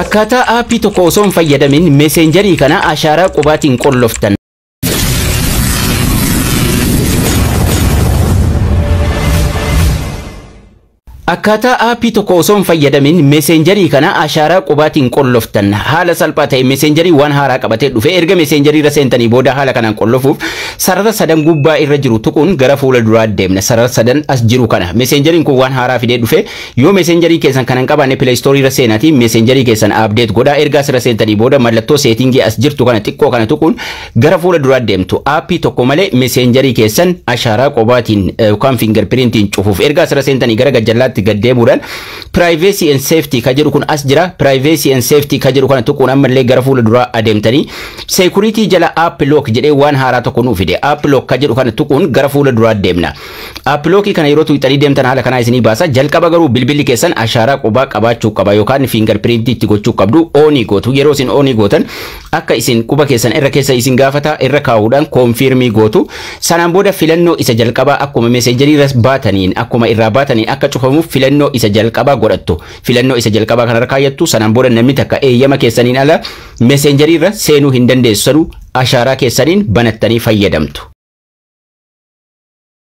Akkaataa aappii tokko osoo hin fayyadamin Messengerii kana ashaaraa qubaatiin qolloftan. Akkaataa aappii tokko osoo hin fayyadamin Messengerii kana ashaaraa qubaatiin qolloftan. Haala salphaa ta'e Messengerii waan haaraa qabatee dhufe. Erga Messengerii irra seentanii booda haala kanaan qollofuuf sarara sadan gubbaa irra jiru tuquun gara fuula duraa deemna. Sarara sadan as jiru kana. Messengeriin kun waan haaraa fidee dhufe. Yoo Messengerii keessan kan hin qabaanne, Play Store irra seenaatii Messengerii keessan update godhaa. Erga asirra seentanii booda mallattoo settingii as jirtu kana xiqqoo kana tuquun gara fuula duraa deemtu. Aappii tokko malee Messengerii keessan ashaaraa qubaatiin yookaan fingerprintiin cufuuf erga asirra seentanii gara gajjallaatti gad deemuudhaan "Privacy and safety" ka jedhu kun as jira. "Privacy and safety" ka jedhu kana tuquun ammallee gara fuula duraa adeemtanii security jala "app lock" jedhee waan haaraa tokko nuu fide. "App lock" ka jedhu kana tuquun gara fuula duraa deemna. App lock kana yeroo tuqxanii deemtan haala kanaa isinii baasa. Jalqaba garuu bilbilli keessan ashaaraa qubaa qabaachuu qaba yookaan fingerprint itti gochuu qabdu. On gootu. Yeroo isin on gootan akka isin quba keessan irra keessa isin gaafata. Irra kaa'uudhaan confirm gootu. Sanaan booda filannoo isa jalqabaa akkuma Messengerii irra baataniin, akkuma irraa baataniin akka cufamuuf filannoo isa jalqabaa godhattu. Filannoo isa jalqabaa kanarra kaayyattu. Sanaan booda namni takka eeyyama keessaniin ala Messengerii irra seenuu hin dandeessu. Sanuu ashaaraa keessaniin banattanii fayyadamtu.